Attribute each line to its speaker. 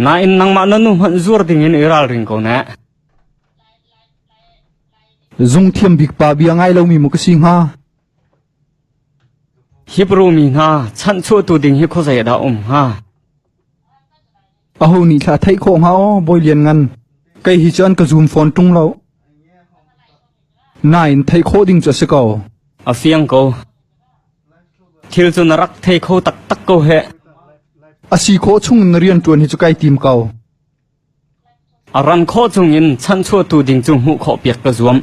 Speaker 1: Nain nangmah na nu hmanh zuar dingin i ralring ko ne.
Speaker 2: Zung thiam bik pa bia ngai lomi maw ka si hnga?
Speaker 1: Hebrew mi hna chanhchuahtu ding hi khuazei dah um hnga?
Speaker 2: Aho nih thla theih khawh hnga aw, Bawi Lian Ngan. Kei hi cu an ka zum fawn ṭung lo. Nain theih khawh ding cu a si ko.
Speaker 1: A fiang ko. Thil cu na rak thei kho taktak ko heh.
Speaker 2: A si khawh chung in na rian ṭuan hi cu kai tim ko.
Speaker 1: A ran khawh chungin chanhchuahtu ding cu hmuh khawh piak ka zuam.